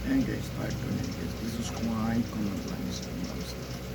Ayan guys, part 2 na guys. This is quite common lang sa browser.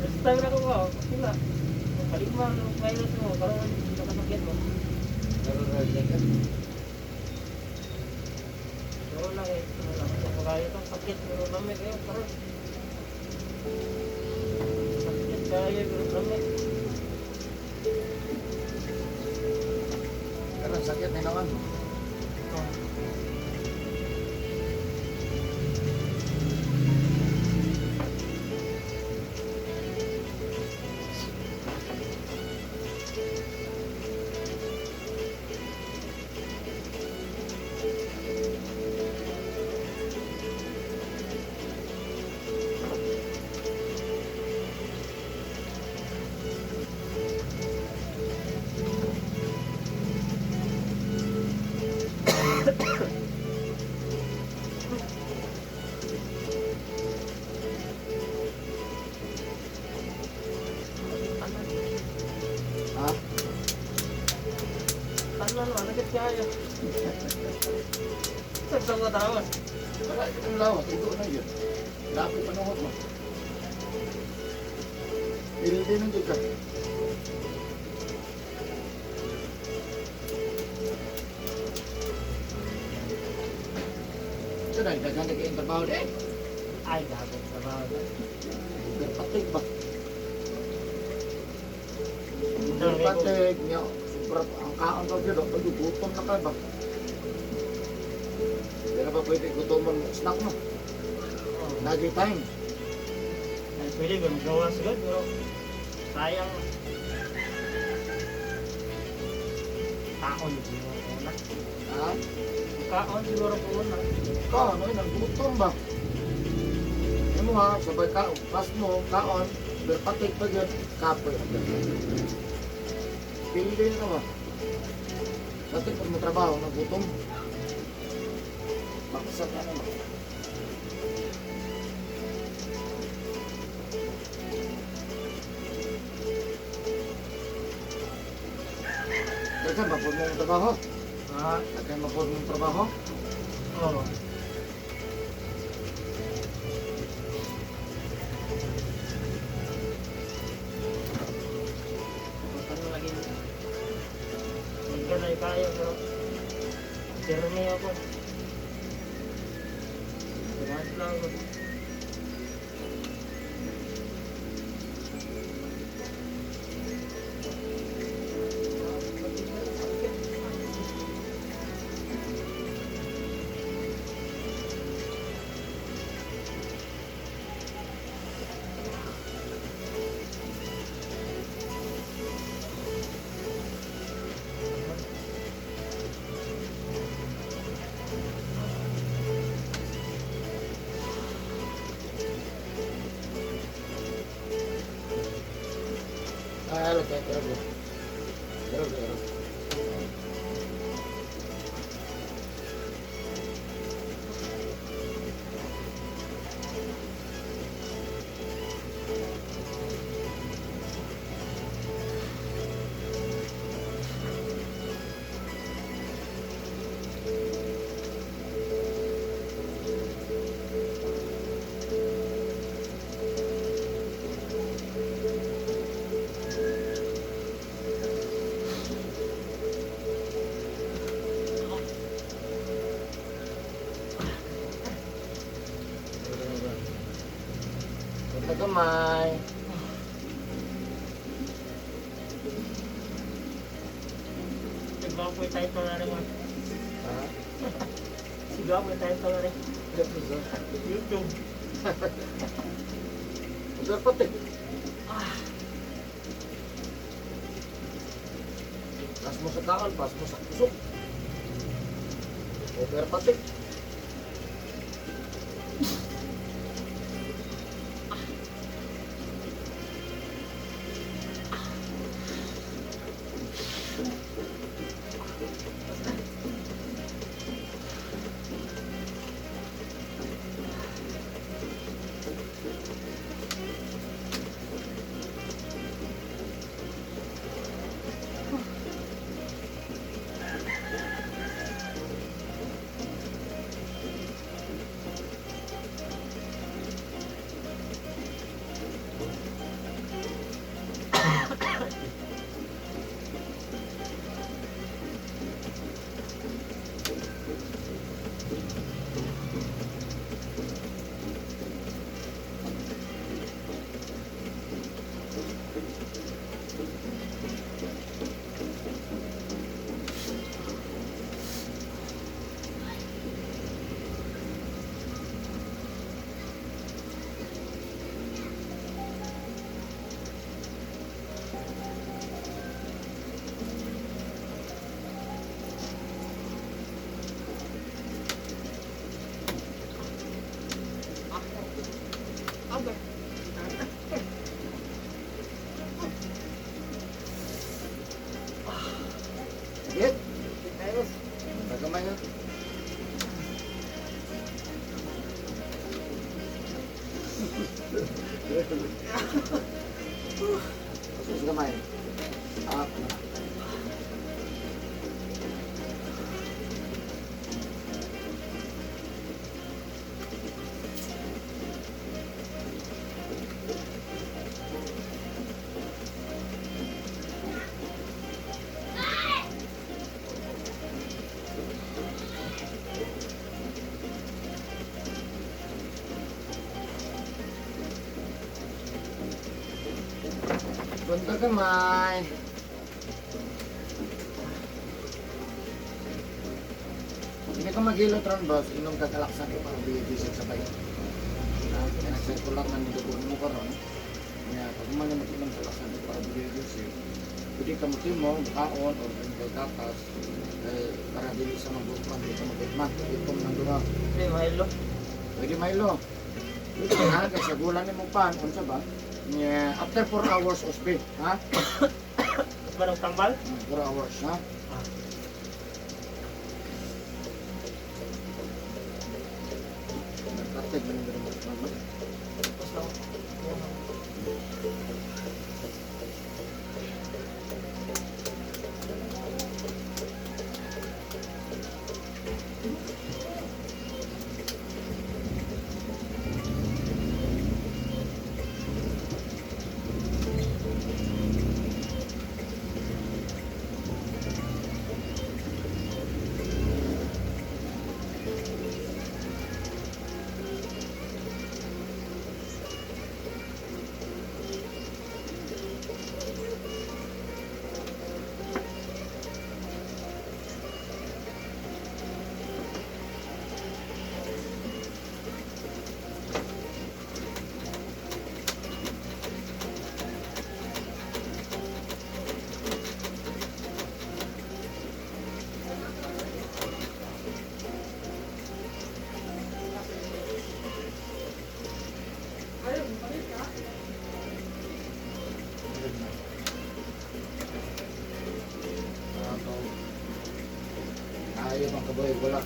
First time na ko ba? Sila. Kalima ng virus mo. Karoon nakasakit mo. Pero na second. Karoon lang eh. Wala ko kaya itong sakit. Pero lamig kayo. Karoon. Sakit kaya pero lamig. Pero sakit na naman. Oh. Tanan. Ha? Tanan mo. Sakit kaya. Sakit ko tawas. Wala itong lawas. Ito na yun. Lapit panuhot mo. Pildi nang ka. Ito na, daghan na kayong trabaho din. Ay, gago. Trabaho. Patik ba? Patik niya. Sobra ang kaon pa yun. Pag gutom na ka ba? Pero pa pwede gutomon mo snack mo. Oh. Lagi time. Ay, pwede ko magawa siguro pero sayang. Kaon siguro ko na. Ha? Kaon siguro ko na. Kaon, ay, naggutom ba? Ano ha, sabay kaon. Pas mo, kaon, berpatik pa yun, kapoy. Pili na ba? Dati pag matrabaho, nagutom. Baksak na naman. Daghan, mapod mong trabaho. Ha? Daghan, mapod mong trabaho. Oo. Ano lagi? Nagganay kayo pero pero ako. Tumaas lang ako. Ah, lagi, pero pero pero. Punta kamay. Siguro po yung title na rin mo. Ha? Siguro po yung title na rin. YouTube. Dapat eh. Pas mo sa kaon, pas mo sa kusok. Over patik. Tuloy. Pasok sa kamay. Ah, na. Bunda kamay. Hindi ka maghilot ron, boss. Inom ka kalaksan ko para biyay sabay. Ah, kaya nag-circular na ng dugo mo karon. Kaya pag man mag-inom sa laksan ko para biyay pwede ka mutimo, kaon, or kung kay gatas, kay para dili sa mabukan, di ka magitman, itom ng duha. Hindi, mahilo. Pwede Milo. Pwede ha, kay sa gulan ni mo pan, unsa ba? Nya, after 4 hours usbi, ha? Mas ba ng tambal? 4 hours, ha? Ah. Nagkatig man yung mo. Tapos lang. Ayaw ang kabuhay, wala.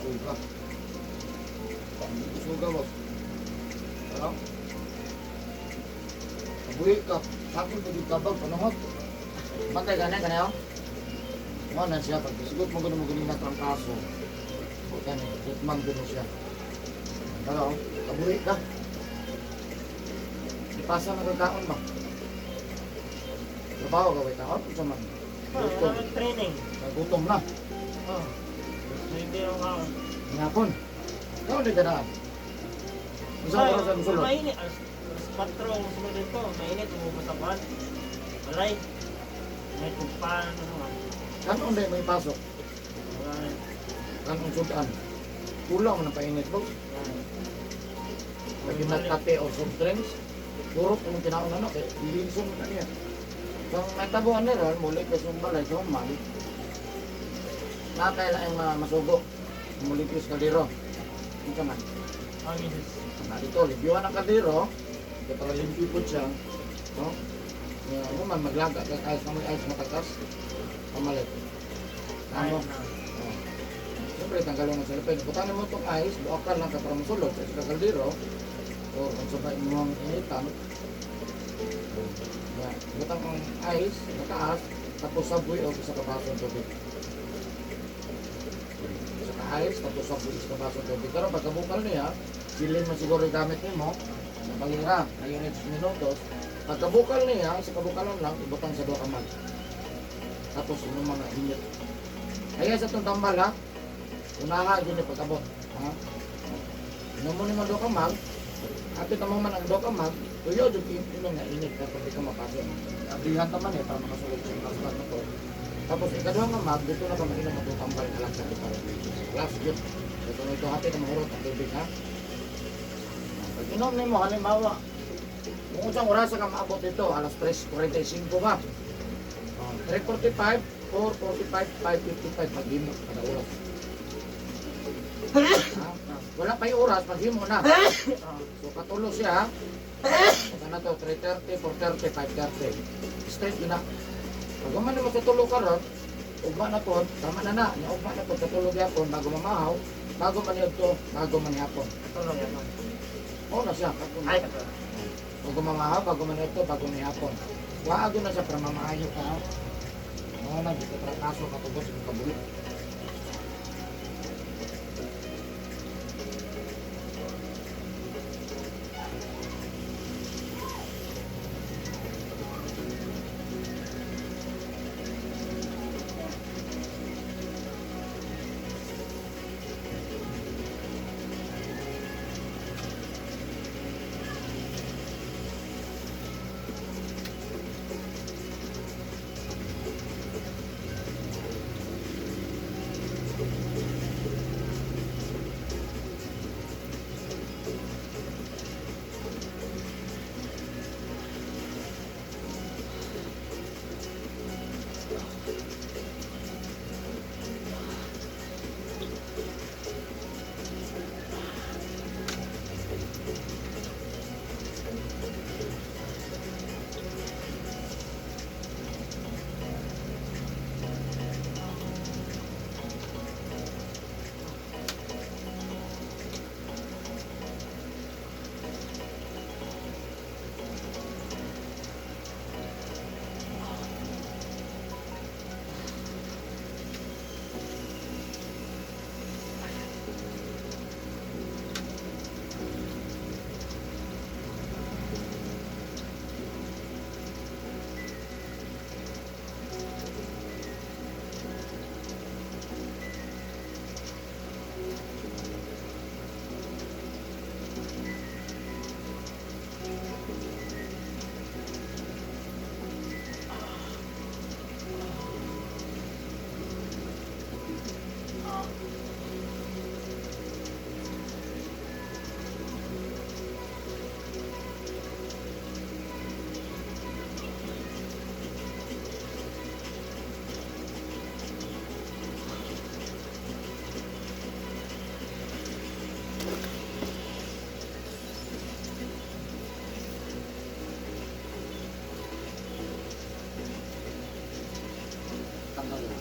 Suga. Suga mo. Ano? Kabuhi ka. Sakon pa di kabag, panungot. Bantay gani, gani oh. Mo na siya, pag isugot mo gano'n mo ganun na trangkaso. O gani, hitman gano'n siya. Ano, kabuhi ka. Ipasa na kakaon ba? Trabaho ka ba kaon? Unsa man? Ah, Gutom. wala nang training. Nagutom na. Oh. Hindi lang ako. Ngapon. Kaon di ka na. Unsa oras ang sulod? Mainit. Alas 4 ang sulod dito. Mainit. Umubos ang buwan. Balay. May kumpan. Ano nga. Kanon di may pasok. Wala na. Kanon sudan. Kulang man ang painit boss. Wala. Lagi nagkape o soft drinks. Puro kung kinaon na kay linson na niya. Kung natabuan na ron, muli ka sumbalay sa human, nakailangan yung mga masugo. Muli ka sa kaldero. Unsa man? Ang misis. Na dito, libyuhan ang kaldero, kaya para limpyo po siya. No? Kaya mo man maglaga kay ayos na may ayos matakas. Pamalit. Ano? Ayos na. Oh. Siyempre, tanggalin mo sa lupin. Butanin mo itong ice, buwakan lang ka para musulod sa kaldero. O kung sabay mo ang initan. Yeah. Butang ang ice, mataas, tapos saboy o sa kabaso ng tubig. Sa ka-ice, tapos saboy sa kabaso ng tubig. Pero pagkabukal niya, silin mo siguro yung gamit nimo sa balira, ayun minutos. Pagkabukal niya, sa kabukalan lang, ibutang sa duha ka mug. Tapos yung mga init. Kaya sa itong tambal ha, unaha yun yung pagkabot. Ha? Inom mo ni mga duha ka mug, apit na mo man ang duha ka mug, tuyo yung inom nga init ka pag di ka mapasok. Abrihan ta man eh, para makasulod sa kasulat na to. Tapos ikaduha nga mug, dito na ka mainom ang tambal na lang sa para last yun. Ito na ito hapit na mahurot ang tubig ha. Pag inom nimo halimbawa, kung unsang oras ka maabot dito, alas 3:45 ba? Oh, 3:45, 4:45, 5:55 maghimo kada oras. Ha? Wala pa yung oras, maghimo na. So katulo siya. Punta na to, 3:30, 4:30, 5:30. Straight yun na. Pag man mo sa tulo karon, ugma na pod, tama na na, nya ugma na pod sa tulo gyapon bago mamahaw, bago man to, bago man hapon. Katulog yan. Mao na siya. Ay, katulog. Bago mamahaw, bago man ito, bago may hapon. Waago na siya para mamaayo ka, ha? Mao na, dito trakaso ka tubos sa kabuhi. Tanggal yun.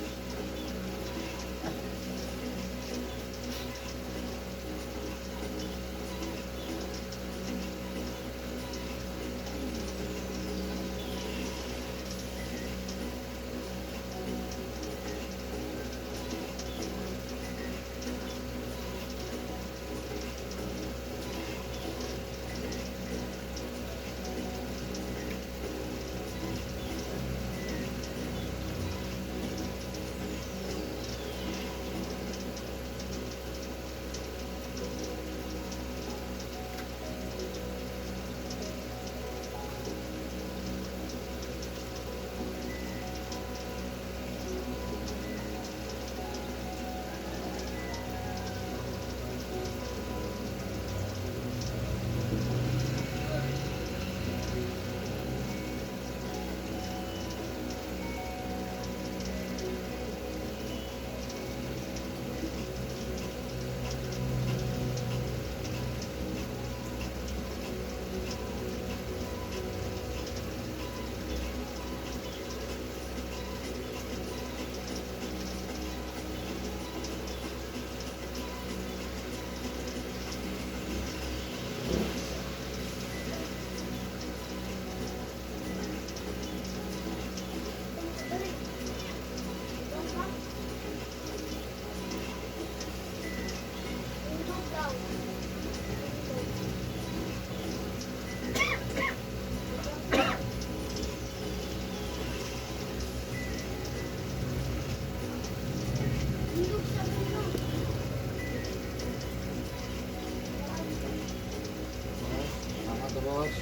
Tama to, boss.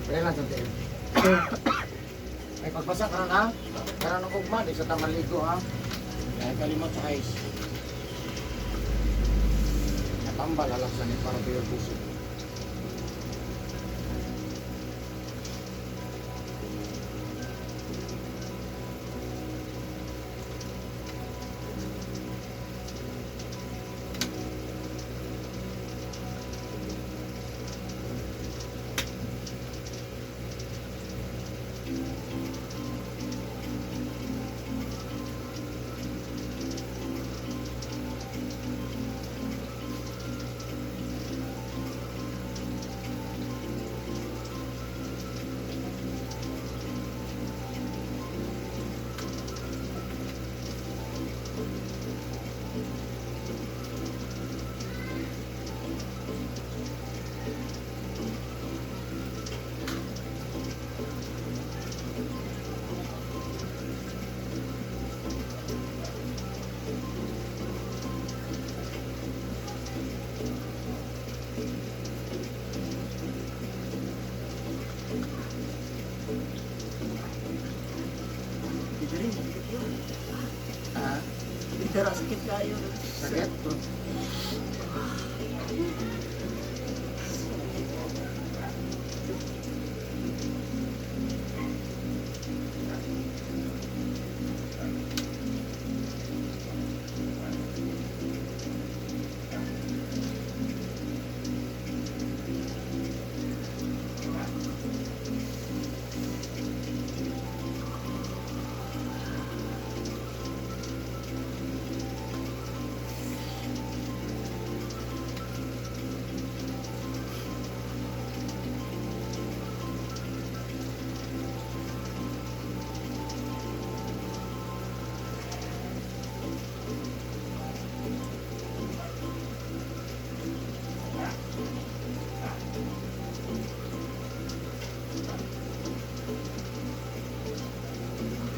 Pwede lang sa tiil. Ay, pagpasa ka na, ha? Karan ng ugma, di sa tamaligo, ha? Kaya kalimot sa ice. Natambal, alak sa ni para biyo puso. Dara, sakit kayo. Sakit?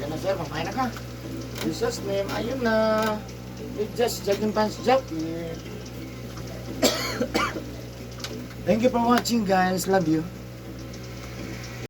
Okay na, sir, makain na ka. Jesus name, ayun na. Just jogging pants jacket. Thank you for watching, guys. Love you.